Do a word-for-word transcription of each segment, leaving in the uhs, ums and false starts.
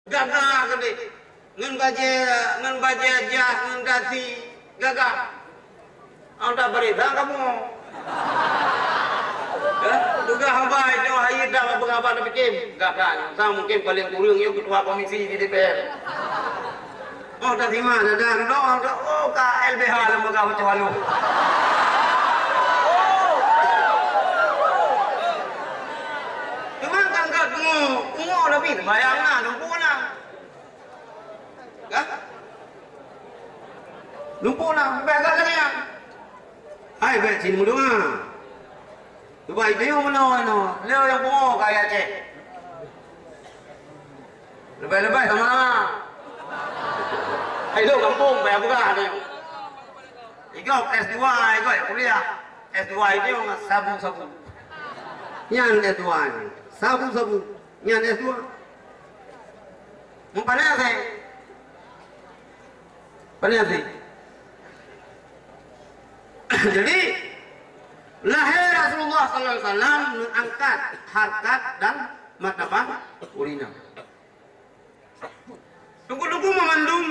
Gagah keudeh. Ngon bajée, ngon bajée jas, ngon dasi. Gagah. Anda beri dah kamu. Ya, tugas haba itu, hai dah peugah haba tapi kim. Gagah. Sang mungkin paling kurang yuk ketua komisi di D P R. Oh, tak terima, dah, dah, dah, dah, oh, ka L B H lembaga baca walu. Cuma kan ka tungo, tungo lebih bayang na, lumpuh na. Kan? Lumpuh na, bèk ka lagèe nyan. Hai, bèk cit meudoa. Cuba itu yang meunoe-noe. Leo yang pungo kaya Aceh. Lebai-lebai sama-sama. Hai, lo kampung, payah peugah ni. Igob S dua, igob kuliah. S dua itu yang sabu-sabu. Nyan S dua ni. Sabu-sabu. Nyan S dua. Meupané asai. Pané asai. Jadi, lahé Rasulullah sallallahu alaihi wasallam meuangkat harkat dan martabat ureueng inong. Teungku-teungku meumandum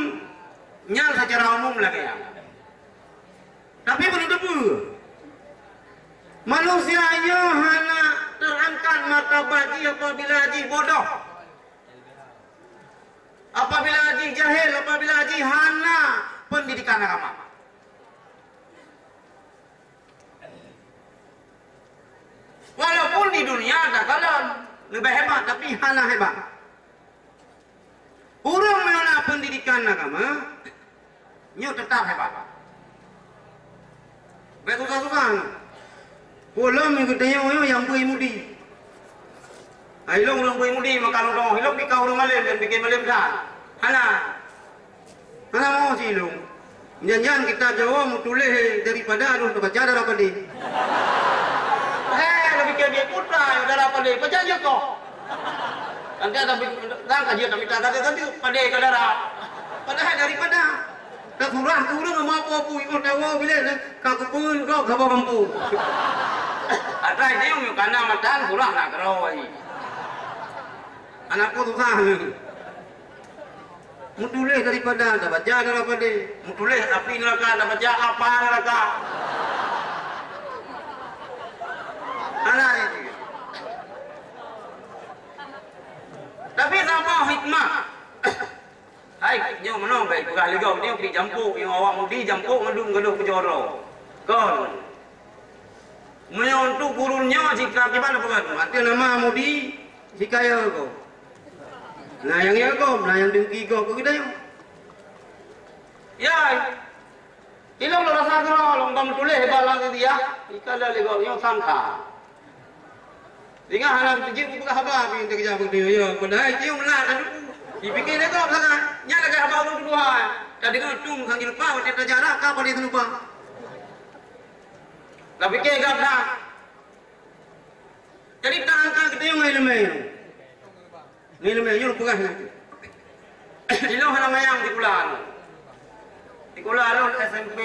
nyan secara umum lagèe nyan. Tapi beuneuteupeu, manusia nyoe hana teuangkat martabat jih apabila jih bodoh. Apabila jih jahil, apabila jih hana pendidikan agama. Walaupun di dunia takalon leubeh hebat, tapi hana hebat. Ureueng nyang na pendidikan agama, nyoe teutap hebat. Bèk susah-susah. Peue lom geutanyoe nyoe nyang bui mudi. Hai lôn, lôn bui mudi maka lôn dong. Ilôn pika ureueng malém dan pike malém that. Hana. Hana mau si ilôn. Nyan-nyan kitab Jawa meutuléh daripada lôn teubaca dara padé. Heh, lebih ke dia putra dara padé. Baca je kok. Nanti ada bi-, kan kaji ada mita kata tadi, padé ka dara. Padahai daripada. Tasurah keu ureueng meuapo pui, oh, tawoe bilé nyan, ka kupeue droe haba mampu. Atai tayong nyoe kana matan surah na keuroi. Aneuk ku susah nyoe. Meutuléh daripada, tabaca dara padé. Meutuléh api neuraka, tabaca apa neuraka. Alah itu. Tapi saboh hikmah. Hai, nyoe meunoe bèk peugah lé gob, nyoe pih jampôk, nyoe awak mudi jampôk mandum gadôh keujoro. Kon. Meunyoe untuk gurun nyoe jika kiban peugah tu, ateueh nama mudi jika ya gob. Nah, nyang ya gob, nah, nyang dengki gob keu geutanyoe. Ya. Ilôn lôn rasa keudroe lôn ka meutuléh bak lam Al-Qadiyah, ikalon lé gob nyoe sangka. Singoh hana teujeuet kupeugah haba pih teukeujah beutôi, ya, padahai cium lam kadu. Jipike lé gob sangat. Nyan lagèe haba ulôn tuha. Tadeungoe tueng sang jilupa watèe tajarah ka padé teunupa. Tapike gab that. Jadi, tangka geutanyoe ngon ileumèe nyoe. Ngon ileumèe nyoe peugah nyan. Ilôn hana manyang sikula lôn. Sikula lôn S M P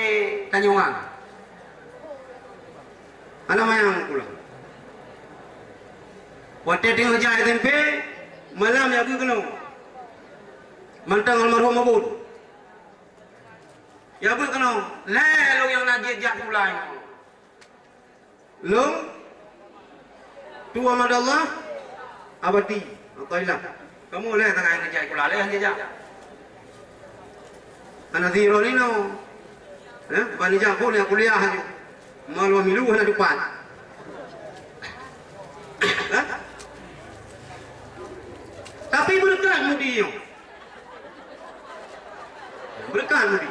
Tanjungan. Hana manyang sikula. Watèe teungoh jak S M P, malam ya beuet keunoe. Mantong almarhum Abon. Ya beuet keunoe. Lhèe lôn nyang na jeuet jak sikula nyoe. Lôn, Tu Amadallah Abati, Athaillah. Kamoe lé tangai neujak sikula lé han jijak. Hana sidroe linoe. Eh, ban jijak phon nyang kuliah nyoe. Malu milu hana dupat. Eh? Tapi beureukat mudi nyoe. Beureukat mudi.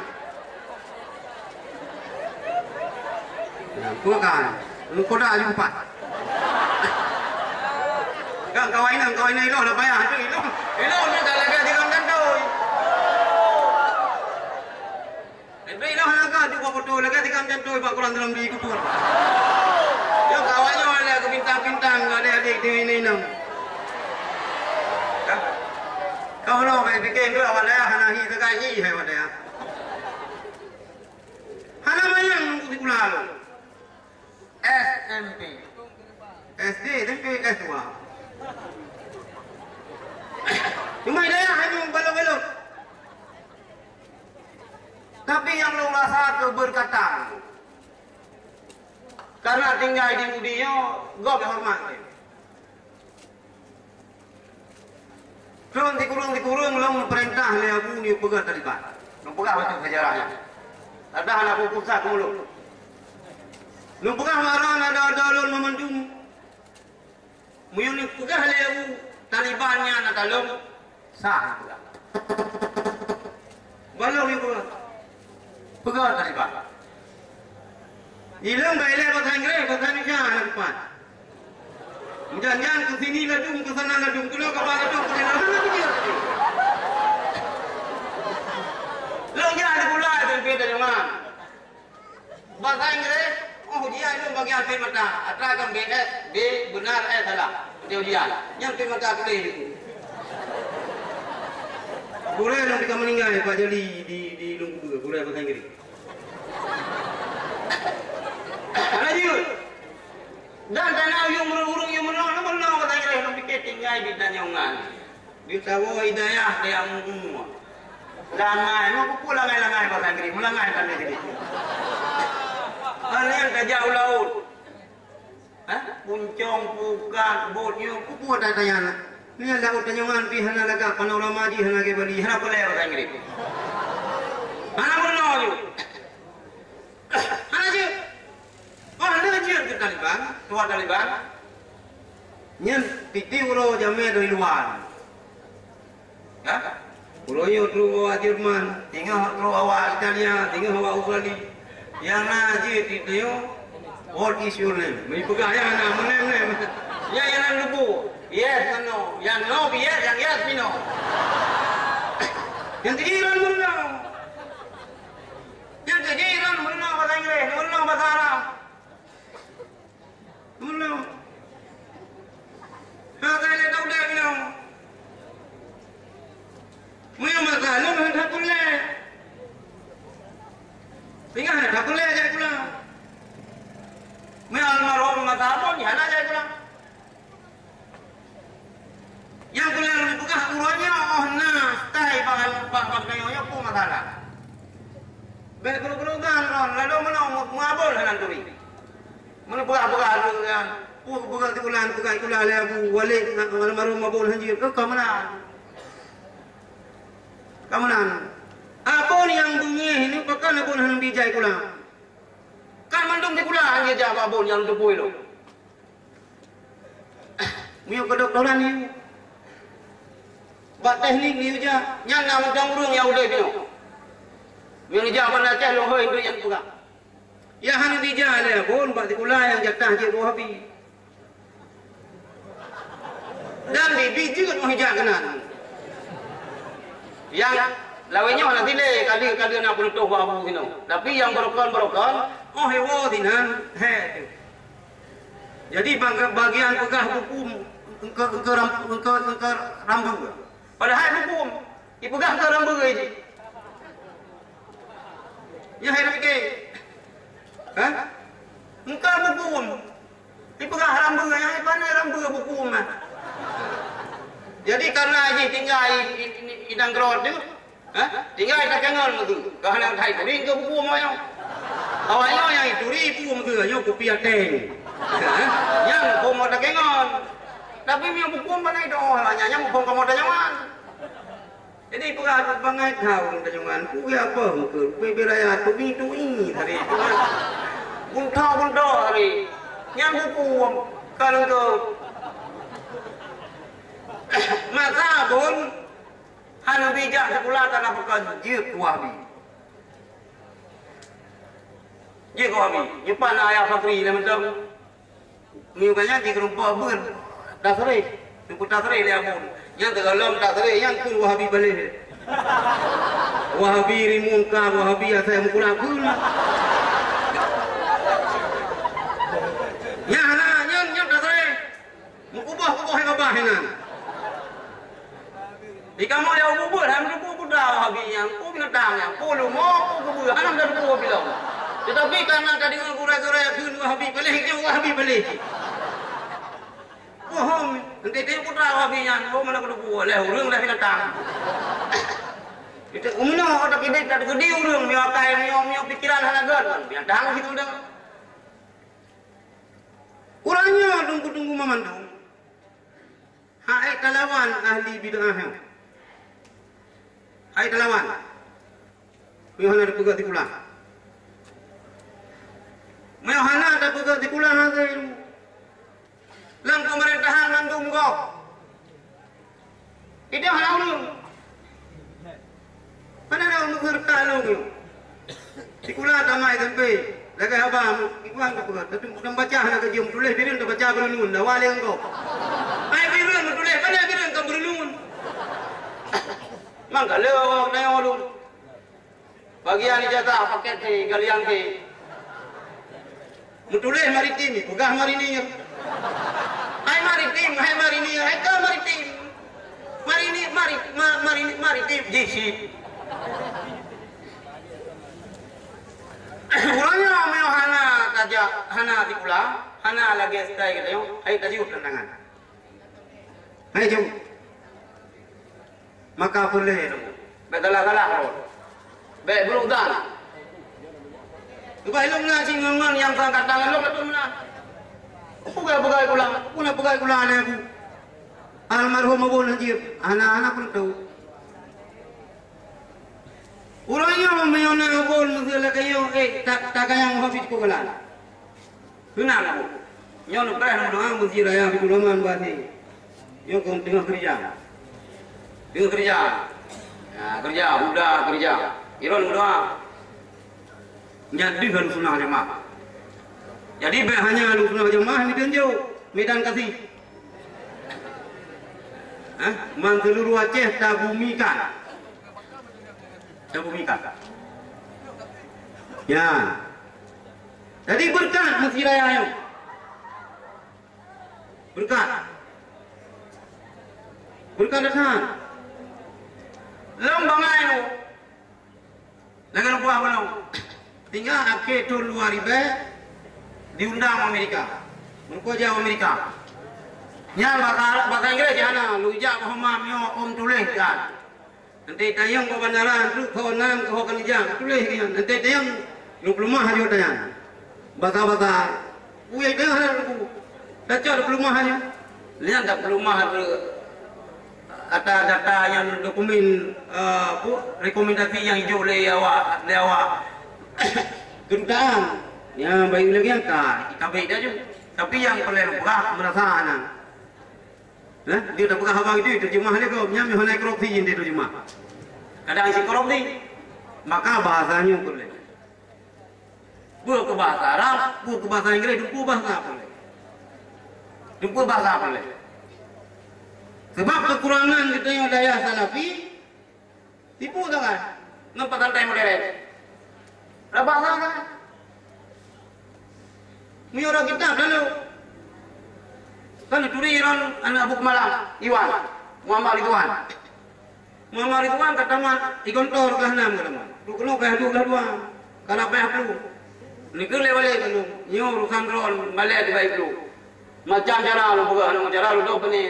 Nah, peue kan? Meukodak aju empat. Kan kawan inong, kawan inong ilong dah payah tu, ilong. Ilong ni dah lagak tiga jantoi. Tapi ilong hana ka tu buat foto lagak tiga jantoi bak kolam dalam di kubur. Yo kawan nyoe ada ke bintang-bintang, ada adik tu ini inong. Ka? Kau lo, baik fikir tu awak dayah hana hi sekai hi hai awak dayah. Hana manyang sikula lôn. S M P. S D, S M P, S dua. Cuma hidayah hanya Tapi nyang lôn rasa keubeurkatan, karena tinggai di Yahudi nyoe gob horeumat. Lôn sikureueng-sikureueng lôn peurintah lé Abu neupeugah Taliban. Lôn peugah bacut sejarah nyan. Adak hana peue-peue sa keumulok. Lôn peugah bak droe na dua-dua lôn meumandum. Meunyoe neupeugah lé Abu Taliban nyan ata lôn, sah neupeugah. Balong neupeugah. Peugah Taliban. Ilong bak ilée bahasa Inggréh, bahasa Indonesia hana tepat. Jan-jan ke sini ladum, ke sana ladum, keunoe ka ba ladum, keunoe ladum, ladum, ladum. Lôn jak sikula itu di Pita Nyoman. Bahasa Inggréh, oh, jih lôn bagian pet mata. Atra kan B S, B benar, S salah. Dia ujian. Nyang pet mata tuléh itu. Gurée lôn tika meuninggai Pak Jali di, di Lôn Kubeue, gurée bahasa Inggréh. Lanjut. Dan tanah uyueng meureueng-ureueng, uyueng meureueng, meureueng bahasa Inggréh, lôn pike tinggai di Tanjong Ngan. Di sawoe hidayah dayah mumu. Langai, mau pukul langai-langai bahasa Inggréh, meulangai tanda jadi. Hana nyang tajak u laôt. Ha? Puncong, pukat, bot nyoe, pukul tanya-tanya. Ni ada laôt Tanjong Ngan pih hana lagak panorama jih hana lagée Bali, hana peulée bahasa Inggréh. Hana meunoe ju. Hana jeuet. Oh, hana jeuet keu Taliban, tuan Taliban. Nyan tieb-tieb uroe jamé dari luwa. Ya? Uroe nyoe trok awak Jerman, teungoh trok awak Italia, teungoh awak Australia. Nyang na jeuet tieb nyoe, what is your name? Meupeugah nyang na, my name, name. Ya, nyang na leubeh. Yes, no. Nyang no, yes, nyang yes, no. Nyang tieb iran meunoe. Nyang keu jiran meunoe bahasa Inggréh, meunoe bahasa Arab. Meunoe. Hana lé tau deh meunoe. Meunyoe masa lôn hana that peureulée. Singoh hana that peureulée jak sikula. Meunyoe almarhum masa abon, hana jak sikula. Nyang keuneuk lôn peugah uroe nyoe, oh na, stai bak, bak, bak tanyoe nyoe peue masalah. Bék guru-guru gan lôn, lalu meunoe meu-, meuabon hana turi. Meuneuk peugah-peugah lôn nyan, peue peugah sikula, peugah sikula lé Abu Walid, almarhum Abu Hanjir, keu ka meunan. Ka meunan. Abon nyang beungéh nyoe pakon abon hana bijai sikula. Kan mandum sikula hana jak bak abon nyang teupeu lom. Meunyoe kedoktoran yue, bak teknik yue jak, nyan na mantong ureueng nyang udeb nyoe. Meunyoe jak Banda Aceh, lôn hôi duek nyang peugah. Nyang hana jijak lé abon bak sikula nyang jatah jeuet Wahabi. Dan bibi jeuet meuh jak keunan. Nyang lawét nyoe hana silé, ka lheueh, ka lheueh na peunutôh bak abu sinoe. Tapi nyang beurokon-beurokon, oh, iwoe sinan, he, tu. Jadi, bag-, bagian peugah buku engke, engke ram-, engke, engke rambu. Padahai buku ipeugah engke rambu jih. Nyan hai pike. Ha? Engke buku ipeugah rambu, nyang ipana rambu buku mah. Jadi, karena jih tinggai i, i, i, i nanggroe tu, ha? Tinggai takengon meutu. Ka hana hai turi ke buku moyong. Awak nyoe nyang ituri buku meutu, nyoe kupi ateng. Ha? Nyang buku mo takengon. Tapi meunyoe buku mana itu, oh, nyang, nyang buku kamoe tanyawan. Jadi, peugah bangai kau tanyawan, ku ya apa meutu, kupi beraya, kupi tui tadi. Bunto-bunto tadi. Nyang buku kalau tu. Masa pun, hana bijak sikula tanah pekan jeuet Wahabi. Jeuet Wahabi. Nyepan ayah Fakri lé mantong. Meunyoe ka nyan jikeurumpok beuet tasrih. Teupeu tasrih lé abon. Nyan teugalom tasrih nyan keu Wahabi baleh. Wahabi rimueng ka, Wahabi asai meukurang keu. Nyan hana, nyan, nyan tasrih. Meukuboh-kuboh hai babah inan. Di kamoe nyang ubeuet, han teupeue putra Wahabi nyan, peue binatang nyan, peue leumo, peue keubeue, hana teupeue bilong. Tetapi karena tadeungoe gurée-gurée kheun Wahabi paléh, nyoe Wahabi paléh. Bohong, entée-entée putra Wahabi nyan, oh, mana teupeue, lé ureueng, lé binatang. Di Meunyoe otak idéh that geudi ureuëng, meunyoe akai, meunyoe, meunyoe pikiran hana gét, meunyoe dang situ dah. Ureuëng nyoe tunggu-tunggu mamandum. Hai talawan ahli bid'ah nyoe. Hai talawan. Meunyoe hana tapeugah sikula. Meunyoe hana tapeugah sikula, hana. Lam pemerintahan mandum gob. Idéh hana ureuëng. Mana ada ureuëng beureukat lôn nyoe. Sikula tamat S M P, lagée haba, iwan ka peugah, tapi meubaca hana ka jeuem, tuléh bireuen tabaca beureuneun, dawa lé ngon gob. Hai bireuen meutuléh, mana bireuen ka beureuneun. Mangka lé awak nyoe lôn. Bagian ijazah paket he, galian he. Meutuléh maritim, peugah marinir. Hai maritim, hai marinir, hai ka maritim. Marinir, mari, ma, marinir, maritim, jisip. Ureuëng nyoe meunyoe hana tajak, hana sikula, hana lagée style geutanyoe, hai tajeuet tantangan. Hai jeuet. Maka peureulée lôn. Bék galak-galak lôn. Bék brok dan. Leubeh lôn na singon-ngon nyang ka gata ngon lôn, lôn na. Peugah-peugah gula, peugah-peugah gula aneuk ku. Almarhum Abu Najib, aneuk-aneuk pun tahu. Ureuëng nyoe meunyoe na Abu Najib lagée nyoe, eh, ta-, tagayang habéh ku gula. Seunang, Abu. Nyoe neupreh meudoa Masjid Raya Baiturrahman Basi. Nyoe kong teungoh keureuja. Teungoh keureuja. Ya, keureuja, muda keureuja. Iron meudoa. Nyan deuh Ahlussunnah Jamaah. Jadi, bék hanya Ahlussunnah Jamaah ni tunjuk medan kasih. Hah? Man seluruh Aceh tabumikan. Tabumikan. Ya. Jadi beureukat Masjid Raya nyoe. Beureukat. Beureukat that. Lôn bangai nyoe. Lagée lôn peugah bak lôn. Tinggai akhé thon dua ribée diundang Amerika. Meureuka jak Amerika. Nyan bahasa, bahasa Inggréh jih hana, lôn jak bahasa nyoe ôm tuléh kan. Nanti tayong bak bandara, trok keu nan, keu ho keunijang, tuléh nyan. Nanti tayong, lôn peuleumah laju tayang. Basa-basa, uyai tayong hana lôn peuleumah. Tacok lôn peuleumah laju. Lian dak peuleumah lé ata data nyang dokumen, eh, apa, rekomendasi nyang ijok lé awak, lé awak kedutaan. Nyang baik lagi nyang ka, kita baik dah ju. Tapi nyang paling berat merasa anak. Eh, dia tak peugah haba itu, terjemah dia kau, nyam hana korupsi yang dia terjemah. Kadang si korupsi, maka bahasanya boleh. Buat ke bahasa Arab, buat ke bahasa Inggris, dua bahasa boleh. Dua bahasa boleh. Sebab kekurangan kita yang daya salafi, tipu sangat ngon pesantren modern. Rabah sangat. Meunyoe kitab lalu. Kan turi ron aneuk Abu Kemalang, Iwan, Muhammad Ridwan. Muhammad Ridwan ka tamat di kantor kelas enam ka tamat. Tu keunoe kelas dua, kelas dua. Ka lapan puluh. Ni keu lewat lagi keunoe. Nyoe urusan ron, balik di baik dulu. Macam cara lu peugah, macam cara lu dok ni.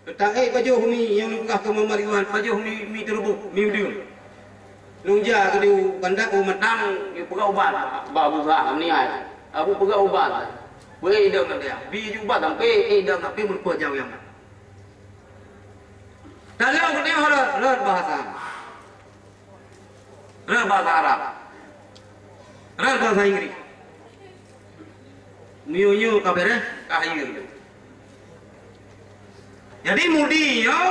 Teutak ék pajoh mi nyang neupeugah keu Muhammad Ridwan, pajoh mi, mi teureuboh, mi udeueng. Lôn jak keu di u kandak u matang, geupeugah ubat, bah beusah, meunia. Abu peugah ubat. Beu idong nanti, bi ju ubat sampai idong sampai meureumpok jauh nyang. Tanyong keu nyoe rot, rot bahasa. Rot bahasa Arab. Rot bahasa Inggris. Meunyoe-nyoe ka beureh, ka hayeu. Jadi mudi nyoe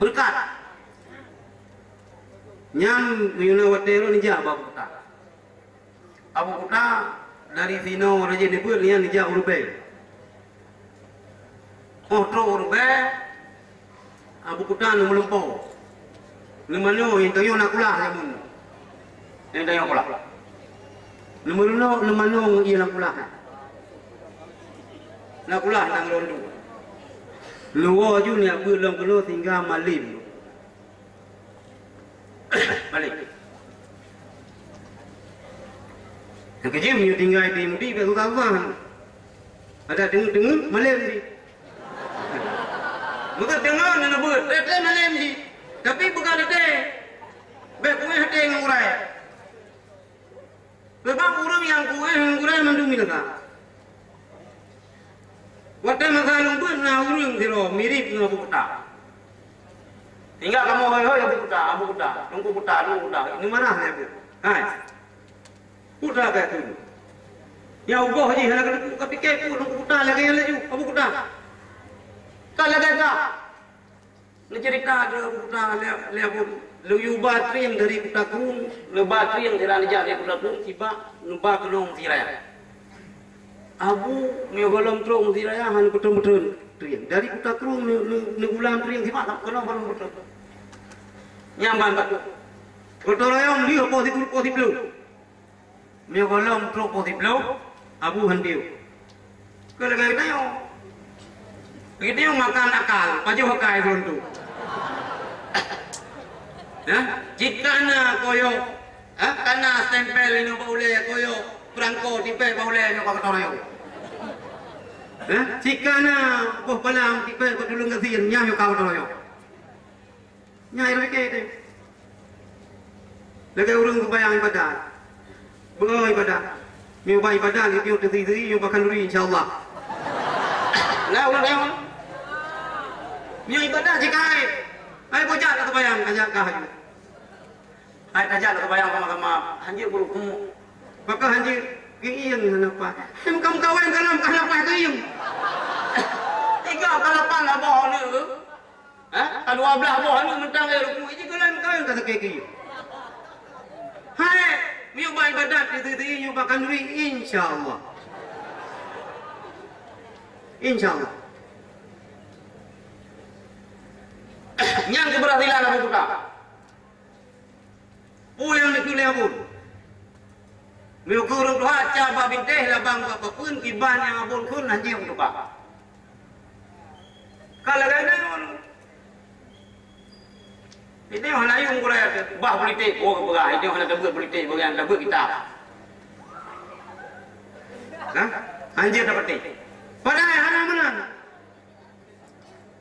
beureukat. Nyan meunyoe na watée lôn jak bak Abu Kuta. Abu Kuta dari sinoe rajin dibeuet nyan jak u rubée. Óh trok u rubée, Abu Kuta neumeulumpoe. Neumanoe, nyang tanyoe na kulah jameun. Nyang tanyoe kulah. Neumeurunoe, neumanoe ngon ie lam kulah. Na kulah nyang lôn duek. Neuwoe ju neubeuet lom keunoe sehingga malem. Balik. Nyang keujeuet meunyoe tinggai di mudi, bèk susah-susah. Ada deungon-deungon, malem di. Maka deungon na beuet, trép-trép malem di. Tapi Bék kuéh até ngon gurée. Sabab ureuëng nyang kuéh ngon gurée mandum binasa. Watée masa lôn beuet na ureuëng sidroe mirip ngon Abu Kuta. Hingga kamoe hôi-hôi Abu Kuta, Abu Kuta, Teungku Kuta, Teungku Kuta. Ini marah lé Abu. Hai. Kuta ka tu. Nyang ugoh jih hana keuneuk kapike peue Teungku Kuta lagée nyan laju, Abu Kuta. Ka lagée ka. Neuceurita keu Abu Kuta lé, lé Abu, lôn yue ba trieng dari Kuta Krueng, lôn ba trieng sira neujak dari Kuta Krueng, sibak neuba keunong sira. Abu, meunyoe gohlom trok sira hana beutôi-beutôi trieng. Dari Kuta Krueng neu-, neu-, neugulam trieng sibak, keunong gohlom beutôi. Nyang ban bak. Gotong royong lheueh poh sikureueng poh siplôh. Meunyoe gohlom trok poh siplôh, Abu han tiep. Keu lagée geutanyoe. Geutanyoe makan akal, pajoh akai sidroe tu. Hah? Cit kana koyok, hah? Kana stempel inoe bak ulée koyok, prangko tipék bak ulée nyoe ka geutanyoe. Hah? Cit kana boh palang tipék bak tuleueng gasien, nyan nyoe ka geutanyoe. Nyan nyang pike teuh. Lagée ureuëng seumayang ibadat. Beungoh ibadat. Meunyoe ba ibadat, nyoe teusi-teusi, nyoe ba khanduri, insya Allah. Nah, ureuëng laén. Meunyoe ibadat jih ka hai. Hai bujak ka seumayang, ka jak ka haju. Hai tajak ka seumayang sama-sama. Hanjeuet beurukuk. Maka hanjeuet geuieng hana paih. Hem ka meukawen ka lom ka hana paih geuieng. Tiga ka lapan lah boh aneuk tu. Ha? Ka dua blah boh aneuk mantong lé rukuk, iji keulan kawin ka sakét keu. Hai, meunyoe ba ibadat di sisi nyoe ba khanduri, insya Allah. Insya Allah. Nyang keberhasilan Abu Kuta. Peue nyang neukheun lé Abon? Meunyoe keu ureuëng tuha ca bak bintéh labang bak papeuen kiban nyang Abon kheun hana jeuet meutuka. Ka lagée nyan. Itu hana yum gurée bah politik, oh, peugah itu hana tabeuet politik, bagi hana tabeuet kita. Nah, anjir dapat. Padahai hana meunan.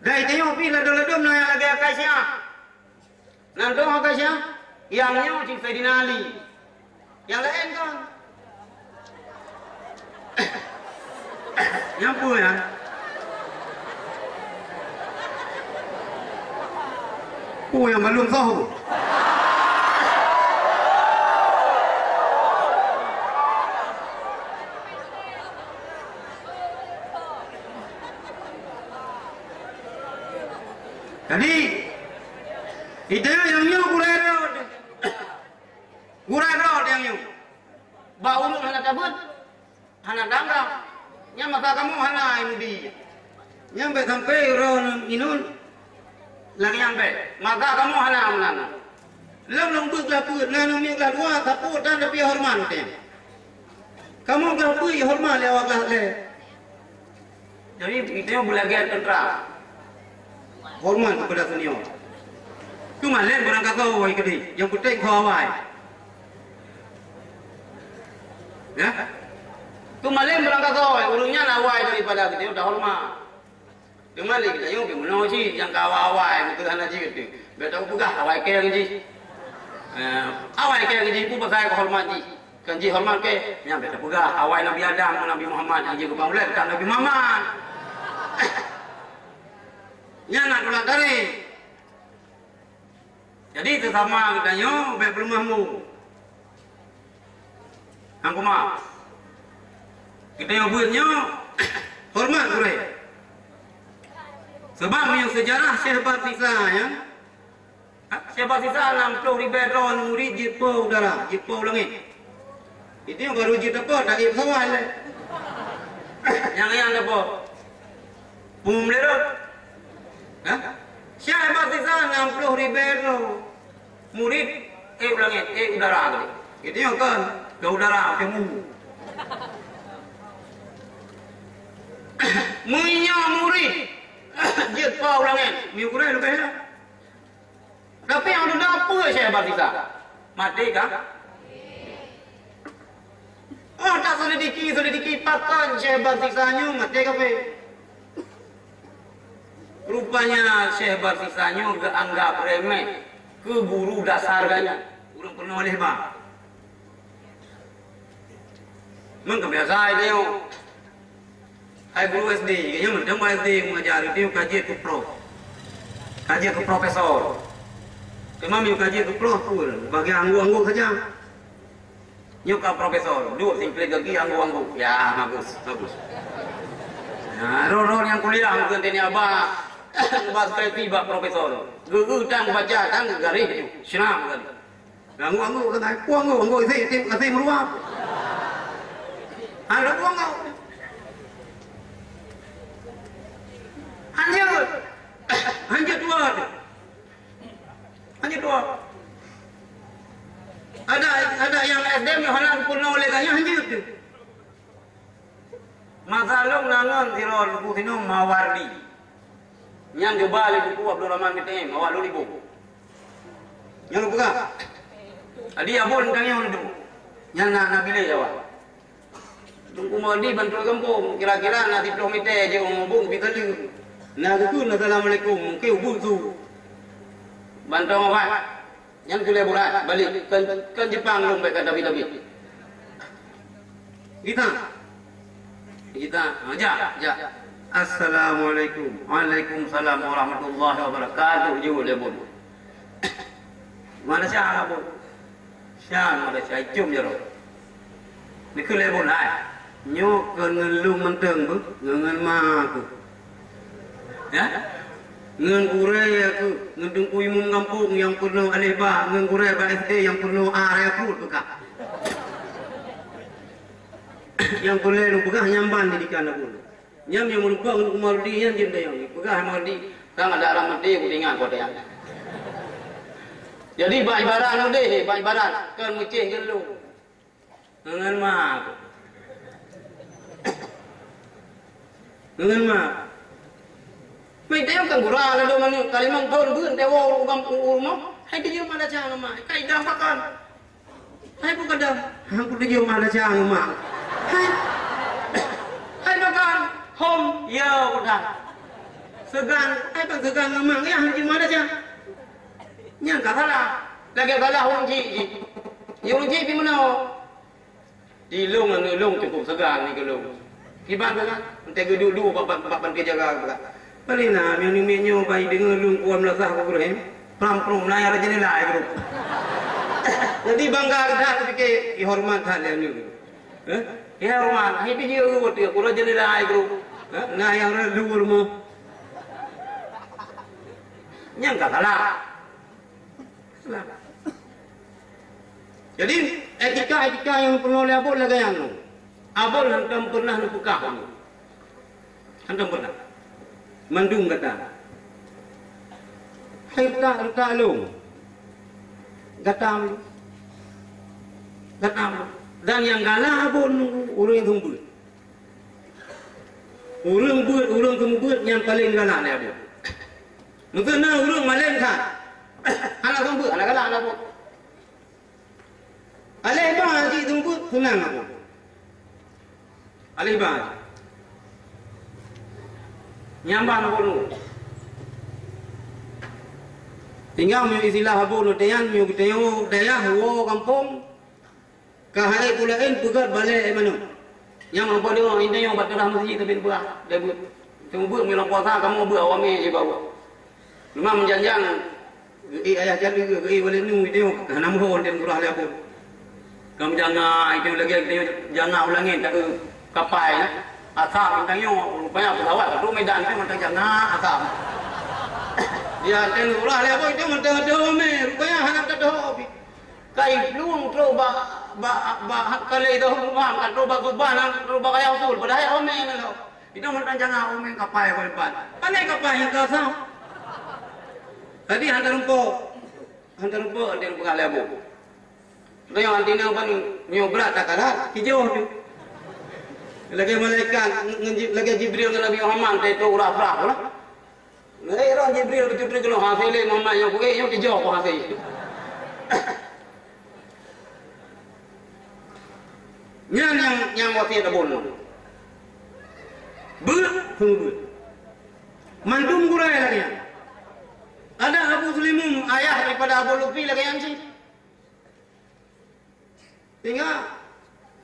Dai tanyoe pih ladom-ladom na nyang lagée Akasya. Nan dong Akasya, nyang nyoe cit Saidina Ali. Nyang laén kon. Nyang peue nyan? Peue nyang malum soh? Jadi, itu nyang nyoe gurée rot. Gurée rot nyang nyoe. Bak ureuëng hana tabeuet, hana tanggap. Nyang masa kamoe hana ai mudi. Nyang bék sampai uroe inong lagée nyang bék. Masa kamoe hana meunan. Lom lôn beuet glah peuet, na namiet glah dua, sapeue tan tapi horeumat watée nyan. Kamoe glah peuet horeumat lé awak glah lé. Jadi, geutanyoe beulagée teuntara. Horeumat keupada senior. Teuma lén beurangkasoe wahai keudeh, nyang peunteng keu awai. Ya? Teuma lén beurangkasoe, ureuëng nyan awai daripada geutanyoe tahoreumat. Teuma lé geutanyoe pih meunoe cit nyang ka awai-awai, beutôi hana jeuet teuh. Bék tapeugah awai keng jih. Eh, awai keng jih, peue pasai keu horeumat jih. Kan jih horeumat keng, nyan bék tapeugah awai Nabi Adam ngon Nabi Muhammad nyang jeuet keu bangulan, bukan Nabi Muhammad. Nyan na tulak tarék. Jadi, seusama geutanyoe bék peuleumah mu. Nyang keumah, geutanyoe beuet nyoe horeumat gurée. Sabab meunyoe seujarah Syekh Barsisa nyan, ha, Syekh Barsisa nam ploh ribée droe murit jeuet po u dara, jeuet po u langét. Itu baru jeuet teupot lagi pesawat lé. Nyang nyan teupot. Peue meulérot? Hah? Syekh Barsisa nam ploh ribée droe murit, eh, u langét, eh, u dara tadi. Itu nyang kon, ke udara, ke mu. Meunyoe murit jeuet po u langét, meunyoe gurée leubeh lah. Tapi nyang dudoe peue Syekh Barsisa? Maté ka? Oh, tak selidiki, selidiki pakon Syekh Barsisa nyoe maté kafé. Rupanya Syekh Barsisa nyoe geuanggap remeh Keu guru dasar geuh nyan, ureuëng peurunoe lhèe ba. Meunan keuh biasa hai tanyoe. Hai guru S D, nyoe mantong bak S D mengajar, itu ka jeuet keu prof. Ka jeuet keu profesor. Teuma meunyoe ka jeuet keu prof pun, bagi anggô-anggô saja. Nyoe ka profesor, duek singklet gaki anggô-anggô. Ya, bagus, bagus. Nah, roh-roh nyang kuliah mungken teunia ba, ba skripsi bak profesor. Geu-geu tan baca, tan garéh tu. Seunang kan. Anggô-anggô kan, anggô-anggô isi, isi, isi meuluap. Ada anggô-anggô. Hanjeuet. Hanjeuet dua tu. Hana dua. Ada, ada nyang S D M nyang hana geupunoe lé gaya hanjeuet tu. Masa lôn na ngon sidroe teungku sinoe Mawardi. Nyan geuba lé Teungku Abdul Rahman B T M, awak lôn iboh. Nyan lôn peugah. Adi abon tanyoe tu. Nyan na, na bilé awak. Teungku Mawardi ban trok gampông, kira-kira na siplôh meter jeuet u gampông pih ka lheueh. Na geukheun assalamualaikum, mungken ubit su. Ban trok mabat. Nyan keu lhèe bulan, balek. Kan, kan Jepang lôn bèk ka tabi-tabi. Gita. Gita. Ha, jak, jak. Assalamualaikum. Waalaikumsalam warahmatullahi wabarakatuh. Jaweueb lé bun. Mana sya, bun? Sya, mana sya, icum jaroe. Neukheun lé bun hai. Nyoe keu ngon lôn mantong beuh, ngon, ngon ma keuh. Ya? Ngon gurèe keuh, ngon teungku imum gampông nyang peurunoe alif ba, ngon gurèe bak S D nyang peurunoe A raya pruet peugah. Nyang peureulèe lôn peugah nyan ban didikan lôn. Nyan nyang meurumpok ngon Umardi nyan jeuet dayang. Peugah Umardi, sang ada alam mati, ku ingat kau dayang. Jadi, bak ibarat nyoe deh, bak ibarat, kon meucéh geulong. Ngon ma. Ngon ma. Mai teuh kan gura lalu manu kalimang thon beun teuh woe u gampông u rumoh. Hai teuh jeuem ada cang ma. Kai dang pakon. Hai bukan dang. Aku teuh jeuem ada cang ma. Hai. Hai pakon. Hom. Ya udah. Seugan. Hai bang seugan ma. Ya hai jeuem ada cang. Nyan ka salah. Lagèe salah ureueng jih jih. Ya ureueng jih pi meunoe. Di lôn aneuk lôn cukup seugan nibak lôn. Kiban seugan, entah geuduek-duek bak, bak, bak pantai jaga seugan. Paléng na, meunyoe nyoe bai deungoe lôn kuah meulasah ku Ibrahim, pram-prum na nyang rajin nilai geurup. Jadi bangga that, pike ihoreumat that lé aneuk. Eh? Ihoreumat, hai pijeuet ureueng tu, ku rajin nilai geurup. Eh? Na nyang rot luweue rumoh. Nyang ka salah. Jadi, etika-etika nyang peurunoe lé abon lagèe nyan. Abon hantom pernah neupeugah lé. Hantom pernah. Mandum gata. Hai retak, retak lôn. Gata. Gata. Dan nyang galak abon ureueng seumeubeuet. Ureueng beuet, ureueng seumeubeuet nyang paleng galak lé abon. Meukeuna ureueng maleng that. Hana seumeubeuet, hana galak lé abon. Aleh ba jih seumeubeuet, seunang abon. Aleh ba jih. Nyan ban abon. Tinggai meunyoe istilah abon lôn nyan, meunyoe geutanyoe dayah woe gampông, ka hai pulaén peugöt balèe manok. Nyang meupadum inong bak teurah meuseujid tapi peugah lé beuet. Seumeubeuet meunyoe lam puasa kamoe beuet awak mè jibak. Memang meujan-jan geuék ayah jaleu, geuék walét nu itu, hana meuhon dan surah lé abon. Kamoe jangak itu lagèe itu jangak u langèt ka kapai na. Asap bintang nyoe rupanya pesawat ka trok Medan itu mantong jangak asap. Ya, dan surah lé abon itu mantong ada mè, rupanya hana ada pi. Kai plueng trok bak, bak, bak kalé dah rumah, ka trok bak gubah, ka trok bak kaya usul, padahai omè nyan lom. Itu mantong jangak omè kapai bak depan. Pandai kapai nyang ka asam. Tadi hantar rumpok. Hantar rumpok, hantar rumpok lé abon. Nyoe anti nyoe ban nyoe brat tak kalah, kijoh tu. Lagèe malaikat, ngen Ji-, lagèe Jibril ngon Nabi Muhammad, teuh urah prah pula. Ngai roh Jibril beutôi-beutôi keunoe, hase lé Muhammad nyang kuréh nyoe teujoh ku hase. Nyan nyang, nyang wasiet abon. Beuet, seumeubeuet. Mandum gurèe lagèe nyan. Ada Abu Sulimum, Ayah daripada Abu Lutfi lagèe nyan cit. Sehingga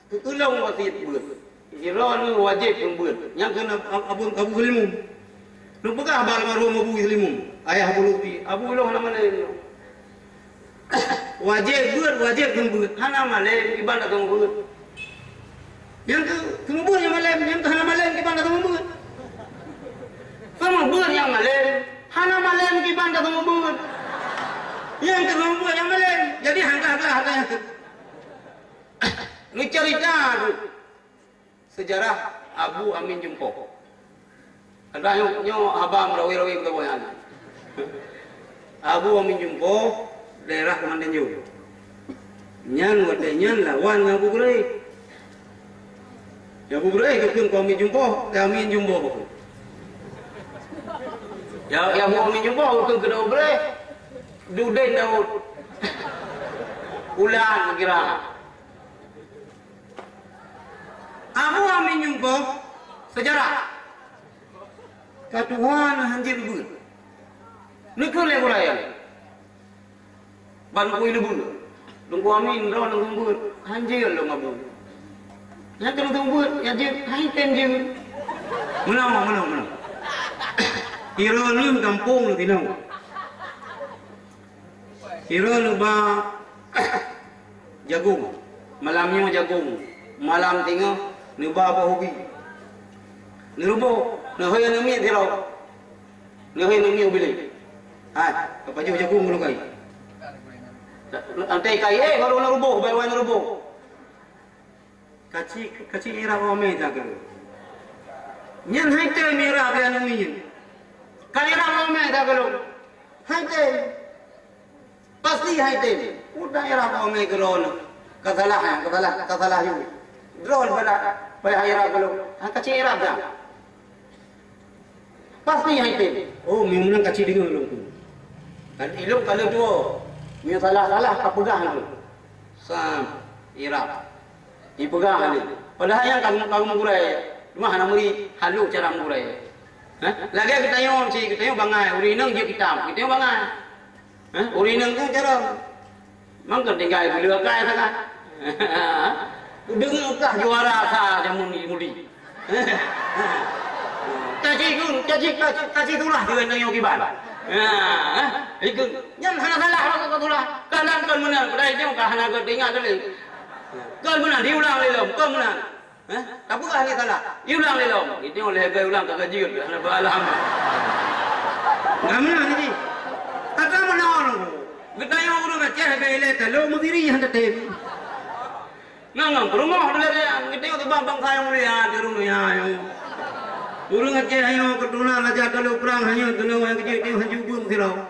keu ulôn wasiet beuet. Sidroe lôn wajéb keu beuet. Nyang keu Abu, Abu Muslimun. Lôn peugah bak almarhum Abu Muslimun, ayah Abu Lutfi, Abu lôn hana malém. Wajéb beuet, wajéb keu beuet. Hana malém kiban ka keu beuet. Nyang keu, keu beuet nyang malém, nyang keu hana malém kiban ka keu beuet. Keu beuet nyang malém, hana malém kiban ka keu beuet. Nyang keu beuet nyang malém. Jadi hana, hana, hana. Neucerita tu seujarah Abu Amin Jumpoh. Ada nyoe, nyoe haba meurawi-rawi beutôi nyan. Abu Amin Jumpoh daerah Keumandan Jong. Nyan watèe nyan lawan ngon Abu Gurèh. Ya Abu Gurèh geukheun keu Amin Jumpoh, ya Amin Jumpoh. Ya, ya Abu Amin Jumpoh geukheun keu Abu Gurèh. Duden Daud. Ulan kira. Abu Amin Jumpoh seujarah. Ka tuha na hanjeuet beuet. Neukheun lé gurèe. Ban kui leubeh. Teungku Amin droe neukheun beuet. Hanjeuet lom Abu. Nyan keuneuk beuet, nyan jeuet, hai tem jeuet. Meunoe, meunoe, meunoe. Sidroe lôn gampông lôn tinoe. Sidroe neuba jagong, malam nyoe jagong, malam singoh neuba boh ubi. Neuruboh, neuhôi aneuk miet sidroe. Neuhôi aneuk miet ubé lé. Hai, ka pajoh jagong keunoe kai. Antai kai, eh, baru neuruboh, bai-bai neuruboh. Kaci, kaci irab ome takeulong. Nyan hai tem irab lé aneuk miet. Ka irab ome takeulong. Hai tem. Pasti hai tem. Udah irab ome keudroe. Ka salah, ka salah, ka salah yue. Droe pada, pada hai irab keulong. Ha, kaci irab dah. Pasti hai tem. Oh, meunang kaci deungoe lôn tu. Kan ilôn ka lheueh tuwoe. Meunyoe salah-salah ka peugah lôn. Sam, irab. Ipeugah lé. Padahai nyang ka, ka meugurèe, teuma hana meuri, halo cara meugurèe. Hah? Lagèe geutanyoe cit, geutanyoe bangai, ureueng inong jeuet kitab, geutanyoe bangai. Hah? Ureueng inong tu cara. Mangkeu tinggai beuleue akai sagai. Deungoe kah juara sa jameun mudi. Kaji gun, kaji, kaji, kaji tulah dengan tanyoe kiban. Ha, ha. Ikut, nyan hana salah lah kau tulah. Kadang kon meunan, padahai nyoe ka hana kau ingat tadi. Kon meunan, diulang lé lom, kon meunan. Ha? Tapi ka hana salah. Diulang lé lom. Itu oleh gai ulang ka gaji, hana beralam. Enggak meunan ni. Kata meunan. Geutanyoe ureueng Aceh gai ilèe talo meudiri hana tem. Ngon, ngon, peurumoh dilèe nyan, geutanyoe teubang bansa nyang mulia di ureueng donya nyoe. Ureueng Aceh nyoe keuturonan raja talo prang hana teunoe nyang keujeuet nyoe hana jubeueng sidroe.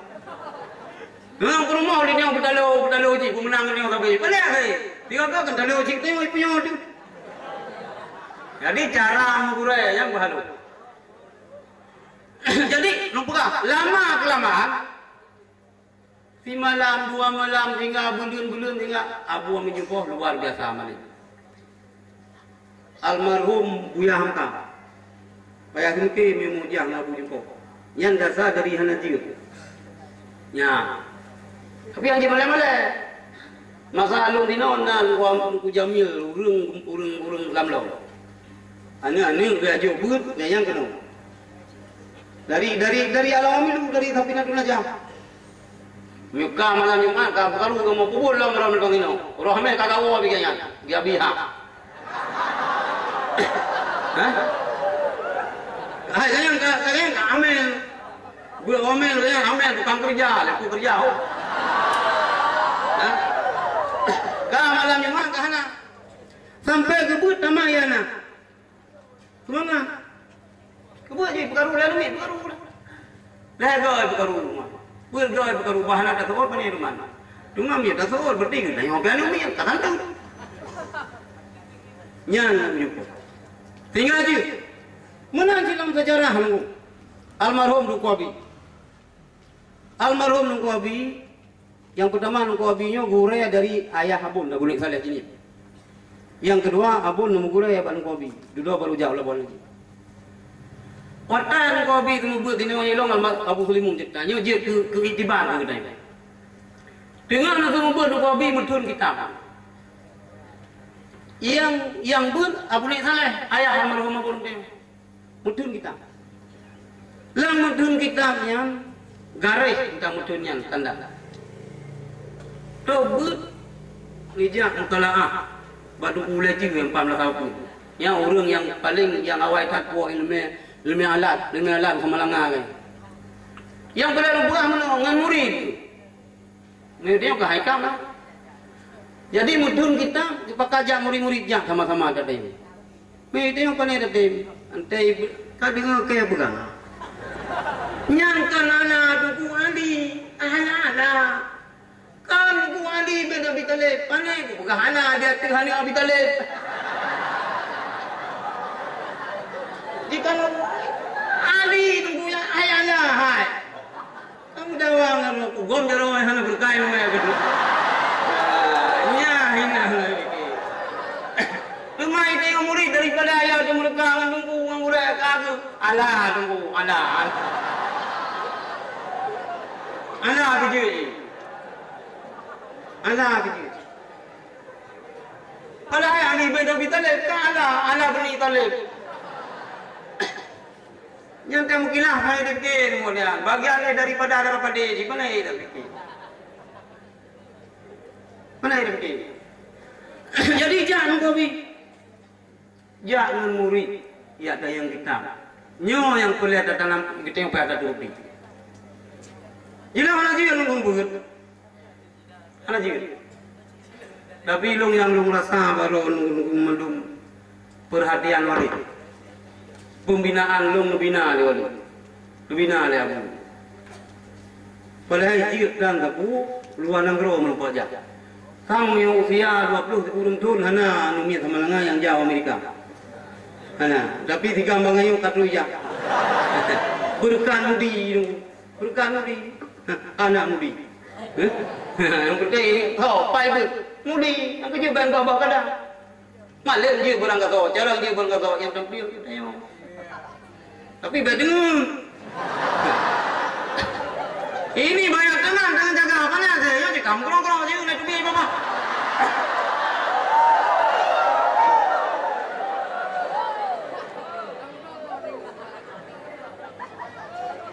Ngon peurumoh di nyoe beutalo, beutalo cit, peumeunang nyoe sabe. Paleng hai. Tiga ka kan talo cit teunoe ipunyô tu. Jadi cara meugurèe nyang bahalo. Jadi, lôn peugah, lama keulamaan, simalam, dua malam, sehingga buleuen-buleuen, sehingga Abu Amin Jumpoh luar biasa malèe. Almarhum Buya Hamka. Payah sungke meunyoe meujah ngon Abu Jumpoh. Nyan dasar dari hana jeuet. Nya. Tapi nyang jimalèe-malèe. Masa lôn dinoe na Teungku Jamil, ureueng, ureueng, ureueng Gamlong. Aneuk-aneuk geujok beuet, nyang, nyang keunoe. Dari, dari, dari Alam Milu, dari Safinatun Najah. Meunyoe ka malam Jumat, ka peukaru kamoe peubuet lom droe mantong inoe. Roh meh ka gawoe bak gobnyan, geubri hak. Hah? Hai, sayang ka, sayang ka amel. Buet amel, sayang amel, tukang keureuja, laku keureuja, ho. Hah? Ka malam Jumat ka hana. Sampai geubeuet tamat ya na. Seumangat. Keubeue jih peukaru lé aneuk miet, peukaru lah. Lhèe goe peukaru rumoh. Peuet goe peukaru, bah hana taseuôt pane rumoh. Teuma meunyoe taseuôt, berarti geutanyoe pih aneuk miet, ka tantu. Nyan meunyoe. Tinggai jih. Meunan cit lam seujarah nunggu. Almarhum Teungku Abi. Almarhum Teungku Abi, nyang peutama Teungku Abi nyoe gurèe dari ayah Abon, Abu Lhèk Saleh Jini. Nyang keudua, Abon neumeugurèe bak Teungku Abi, dudoe bak rujak u Labuhan Haji. Watèe Teungku Abi teumeubeuet tinoe ilong alma-, Abu Sulimun cit, nyoe jeuet keu, keu iktibar keu geutanyoe. Teungoh na seumeubeuet Teungku Abi meutheun kitab. Nyang, nyang beuet Abu Nek Saleh, ayah almarhum Abu Nek. Meutheun kitab. Lam meutheun kitab nyan, garéh teuntang meutheun nyan tanda. Trok beuet, geujak mutalaah bak Teungku Ulèe Jeuet nyang pat meulasapeue. Nyan ureueng nyang paleng nyang awai that puwoh ileumèe, ileumèe alat, ileumèe alat Samalanga nyan. Nyang peureulèe reubuah meunoe ngon murit. Murit nyoe ka hai kam lah. Jadi meutheun kitab, geupakat jak murit-murit jak sama-sama tatem. Murit nyoe pane tatem. Antai ka deungoe keu peugah. Nyan kan ana Teungku Ali, ahli ala. Kan Teungku Ali bin Abi Thalib, pane geupeugah ana di ateueh aneuk Abi Thalib. Jikalau Ali Teungku ya, hai ala, hai. Kamu dawa ngon aku, gom jaroe hana beureukai ngon aku. Nyan hina lagèe. Teuma itu nyang murit daripada ayah tu meureuka ngon Teungku ngon gurèe ka aku. Alah Teungku, alah. Alah keujeuet. Alah keujeuet. Padahai Ali bin Abi Thalib ka alah, alah Bani Thalib. Nyan teuh meukilah hai dipike nyoe nyan. Bagian lé daripada darah padé jih, pane dipike. Pane dipike. Jadi jak ngon Abi. Jak ngon murit, jak tayang kitab. Nyoe nyang peureulèe tatanam geutanyoe payah taturuti. Jilah hana jeuet ngon beuet. Hana jeuet. Tapi lôn nyang lôn rasa baroe ngon mandum peurhatian Walid. Pembinaan lôn neubina lé Walid. Neubina lé Abu. Padahai jeuet dan Abu luwa nanggroe meureumpok jak. Sang meunyoe usia dua ploh sikureueng thon hana aneuk miet Samalanga nyang jak u Amerika. Hana, tapi si Gam Bang Ayub ka troh jak. Beureukat mudi, beureukat mudi. Anak mudi. Nyang penting, ho, pai beuet. Mudi, nyang keujeuet ban babah kada. Malem jeuet barang gasoe, jarang jeuet barang gasoe nyang tampil geutanyoe. Tapi bèk deungon. Ini banyak teman, teman jaga apa ni? Saya cakap, "Kerong-kerong je, nak tubik apa?"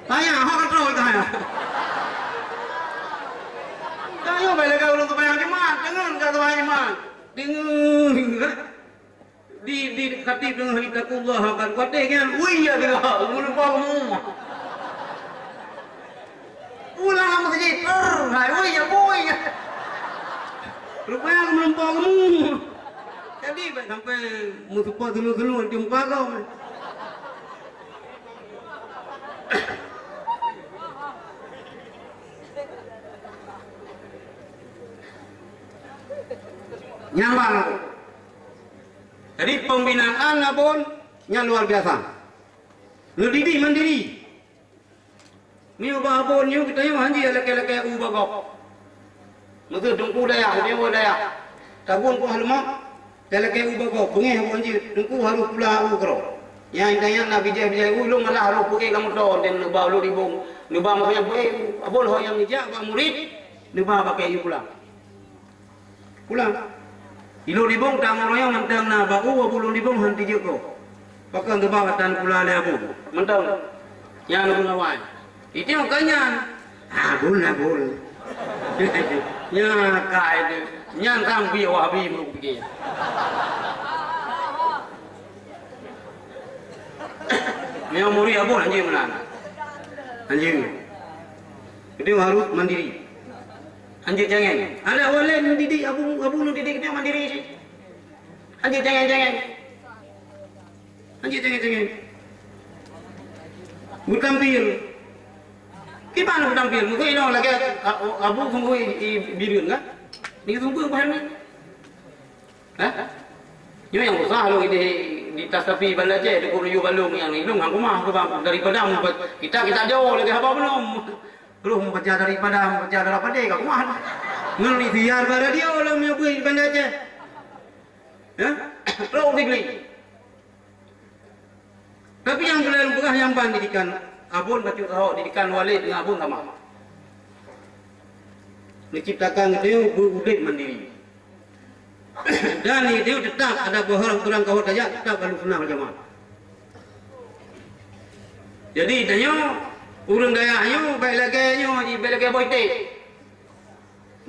Tanya, hok ka troh tanya. Tanya, bèk lagèe ureueng sembahyang Jumat, deungon ka sembahyang Jumat. Deungon. Di, di khatib deungon, "Ittaqullaha," kan kuatéh nyan, ui, ya deungon, meulumpah kamu. Pulang lam masjid, er, hai, ui, ya, bui, ya. Rupanya aku meulumpah kamu. Jadi, bèk sampai meusupo sunu-sunu di muka kau. Nyan bang. Jadi pembinaan Abon nyan luar biasa. Neudidik mandiri. Nyoe bak Abon nyoe geutanyoe hanjeuet lakèe-lakèe u bak gob. Meuseu teungku dayah, geutanyoe dayah. Tagun kuah leumak, talakèe u bak gob, beungèh Abon jeuet, teungku harôh pula u keudroe. Nyan, nyan na bijèh-bijèh u, lôn malah harôh peuék lam moto, dan neuba u Lhôk Dibong. Neuba maksudnya peuék u, Abon ho nyang neujak bak murit, neuba bak kèe u pula. Pulang. I Lhôk Dibong tamong royong mantong na bak u, Abu Lhôk Dibong han tijeuet ko. Pakon teuba atan pula lé Abu. Mantong. Nyan ureueng awai. Iteuh ka nyan. Abul, abul. Nyan ka itu. Nyan kan bi Wahabi meuruk pike. Nyan murit Abu hanjeuet meunan. Hanjeuet. Itu harus mandiri. Hanjeuet jangan. Ada awalnya mendidik Abu, Abu mendidik dia mandiri sih. Hanjeuet jangan-jangan. Hanjeuet jangan-jangan. Beutampil. Kiban beutampil. Mungkin inoe lagèe, a, Abu sungguh i, i bireuen kan? Ni sungguh bahan ni. Hah? Nyoe nyang susah lôn di, di tasapi Banda Aceh, di Kuruyu Balong nyang ilong hang kumah tu bang. Daripada meupa-, kita, kita jauh lagi haba belum. Belum baca daripada, baca daripada kat rumah. Ngon ikhtiar bak radio lah menyebut Banda Aceh. Ya? Terus digli. Tapi nyang peureulèe lôn peugah nyang ban didikan Abon bacut saho, didikan Walid ngon Abon sama. Neuciptakan geutanyoe beu-udeb mandiri. Dan geutanyoe teutap ada boh ureuëng keuhor tajak teutap Ahlussunnah wal Jamaah. Jadi tanyoe ureuëng dayah nyoe bèk lagèe nyoe jih, bèk lagèe boh iték.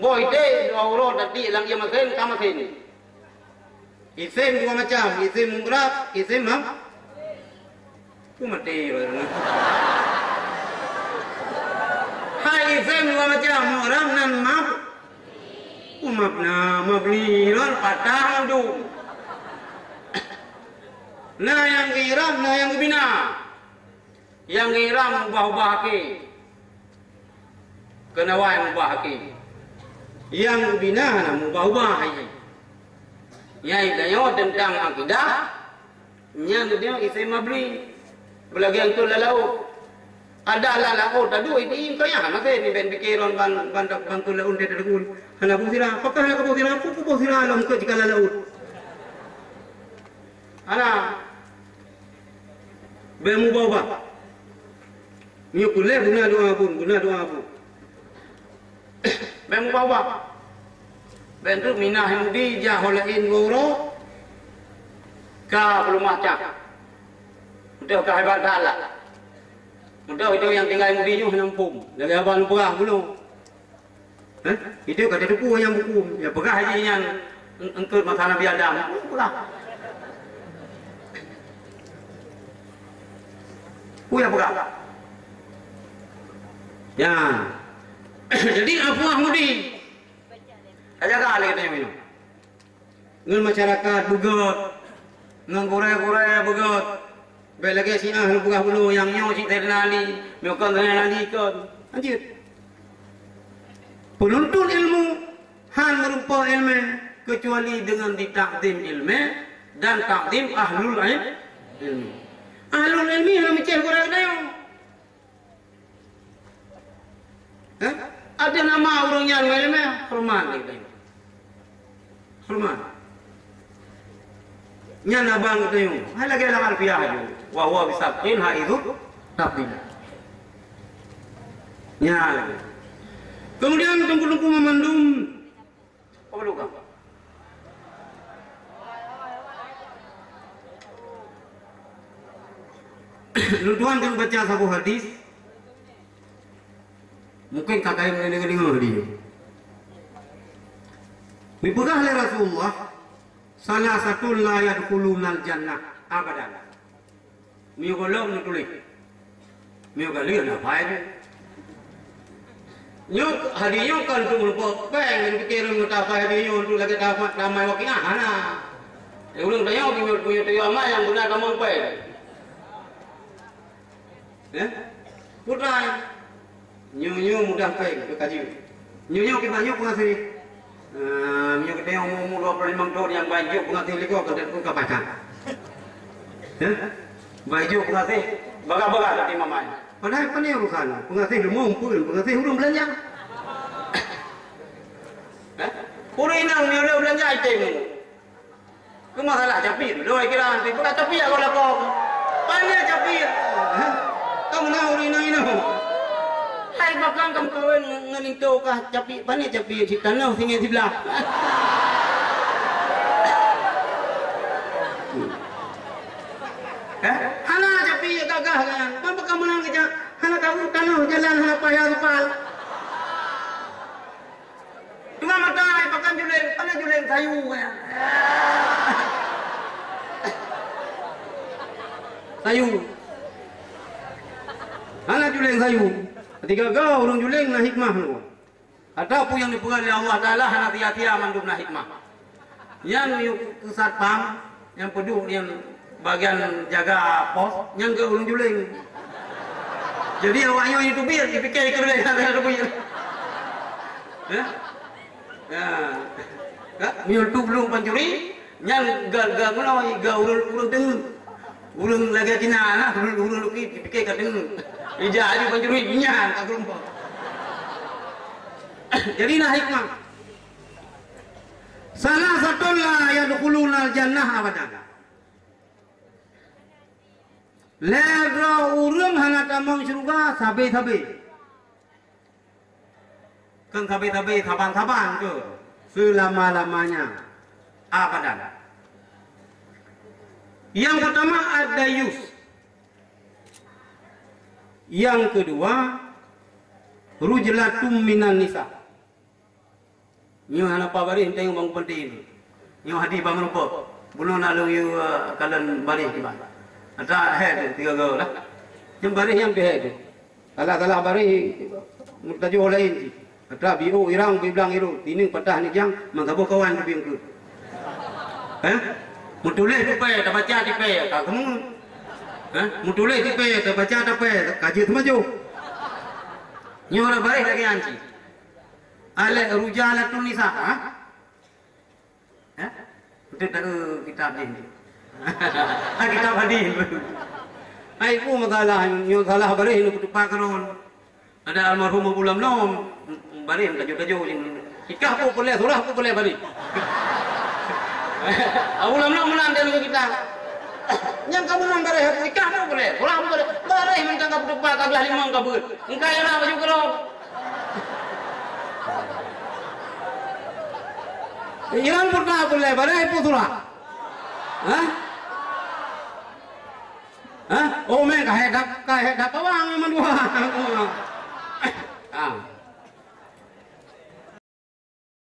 Boh iték dua uroe tatiek lam ié masén ka masén. Isém dua macam, isém mu'rab, isém mab-, Ku maté. Hai isém dua macam, mu'rab nan mab-, ku mab-, na mabni lon patah meudu. Na nyang geuirab, na nyang geubina. Nyang geuirab ubah-ubah akhé. Keunawan ubah akhé. Nyang geubina na mubah-ubah hai. Nyang tanyoe teuntang akidah, nyan tanyoe isém mabni. Beulagèe eunteuk lam laôt. Ada lam laôt taduek, item kayah maté ni ben piké lôn ban, ban, ban keu laôt teudeungon. Hana boh sira, pakon hana boh sira, peue boh sira lom keu jika lam laôt. Hana. Bèk mubah-ubah. Nyoe peureulèe guna doa pun, guna doa pun. Bèk mubah-ubah. Bèk tu minah mudi jah ho laén dua uroe. Ka peulumah cah. Udah ka hebat that lah. Udah itu nyang tinggai mudi nyoe hana muphom. Lagèe abang peugah bunoe. Hah? Itu kata teupeu nyang buku. Ya peugah haji nyan eng-, eungkôt masa Nabi Adam. Peugah. Ku ya peugah. Ya. Jadi Abu Ahmudi. Tajaga lé tanyoe nyoe. Ngon masyarakat beugöt, ngon gurèe-gurèe beugöt. Bèk lagèe Syiah lôn peugah bunoe nyang nyoe cit Saidina Ali, nyoe kon Saidina Ali kon. Lanjut. Penuntut ilmu han meurumpok ileumèe keucuali deungon ditakzim ileumèe dan takzim ahlul il-, ilmi. Ahlul ilmi hana meucéh gurèe geutanyoe. Eh? Ada nama ureuëng nyan ngon ileumèe, hormat lé geutanyoe. Hormat. Nyan abang geutanyoe. Hai lagèe lam Alfiah aju. Wa huwa bisabqin haitsu taqdim. Nyan lagèe. Kemudian teungku-teungku meumandum Apa luka? Lôn tuan keuneuk baca saboh hadis. Mungkin ka kayém deungoe-deungoe hadis nyoe. Dipeugah lé Rasulullah, "Salah satu la yadkhulunal jannah abadan." Meunyoe gohlom neutuléh. Meunyoe ka lheueh na pai nyoe. Nyoe hadis nyoe kon untuk meureumpok péng, ngon piké ureuëng meuta pai hadis nyoe untuk lagèe tamat ramai Waqiah, hana. Eh, ureuëng tanyoe punya, punya tuyah amat nyang guna tamong péng. Eh? Putai. Nyoe-nyoe mudah péng teukaji. Nyoe-nyoe kiban nyoe peungaséh. Ah, nyoe geutanyoe umu-umu dua puluh limong thon nyang ban jok peungaséh likot ka teuka pakat. Hah? Ban jok peungaséh bagah-bagah tadi mamai. Padahai pane urusan peungaséh leumo umpeuen, peungaséh ureuëng beulanja. Hah? Ureuëng inong nyoe beulanja item. Keu masalah capiet, lôn kira nanti peugah capiet aku lakoe. Pane capiet? Hah? Kamu na ureuëng inong-inong? Hai pakon kamu kawin ngon linto kah capiet? Pane capiet? Cit tanoh singoh siblah. Hah? Hana capiet gagah kan? Pakon kamu na keujak? Hana tahu tanoh jalan hana payah rupal. Teuma mata ai pakon juléng, pane juléng sayu, ya. Sayu. Hana juléng sayu. Tiga-tiga ureuëng juléng na hikmah nyoe. Ataupun nyang dipeugah lé Allah Taala hana sia-sia mandum na hikmah. Nyan yue keu satpam, nyang peuduek nyang bagian jaga pos, nyang keu ureuëng juléng. Jadi awak nyoe teubiet, dipike keu lé hana teubiet. Ya. Ya. Ya, meunyoe tu belum pancuri, nyan ga, ga meunoe, ga ureuëng, ureuëng teungeut. Ureuëng lagèe Cina na, ureuëng, ureuëng lukit, dipike ka teungeut. Ija aju pancuri, nyan ka keureumpok. Jadi na hikmah. Salah satu la yadkhulunal jannah abadan. Lhèe droe ureuëng hana tamong syeuruga sabe-sabe. Kon sabe-sabe, saban-saban tu. Selama-lamanya. Abadan. Yang pertama, ad-dayus. Yang kedua, rujlatum minan nisa. Nyoe hana pa baréh, teuh bang peunteng. Nyoe hadih bang meureumpok. Bunoe na lôn yue, eh, kalon baréh kiban. Ata hai tu tiga go lah. Nyang baréh nyang pih hai tu. Salah-salah baréh, meutajôh laén cit. Atra biôh irang, biblang irot, tineuk patah neujang, meugaboh kawan keubieng keuh. Hah? Meutuléh tipée, tabaca tipée, ka keumeu. Hah? Meutuléh tipée, tabaca tapée, ka jeuet teumajoh. Nyoe ureuëng baréh lagée nyan cit. Alek ruja latun nisa, ha? Hah? Beutôi tak, eh, kitab jih. Ah, kitab hadis. Ai, peue masalah, nyoe salah baréh nyoe kutupat keudroe. Ada almarhum Abu Lamlom, baréh tajok-tajok jih. Ikah peue peureulée, surah peue peureulée baréh. Abu Lamlom meunan dan ngon kitab. Nyang kamoe nan baréh, ikah peue peureulée, surah peue peureulée. Baréh mantong ka kutupat, ka glah limong ka beuet. Engkai na baju keudroe. Iran peureulée, baréh peue surah? Hah? Hah? Oh, meh ka hék dap, ka hék dap awang mandua. Ah.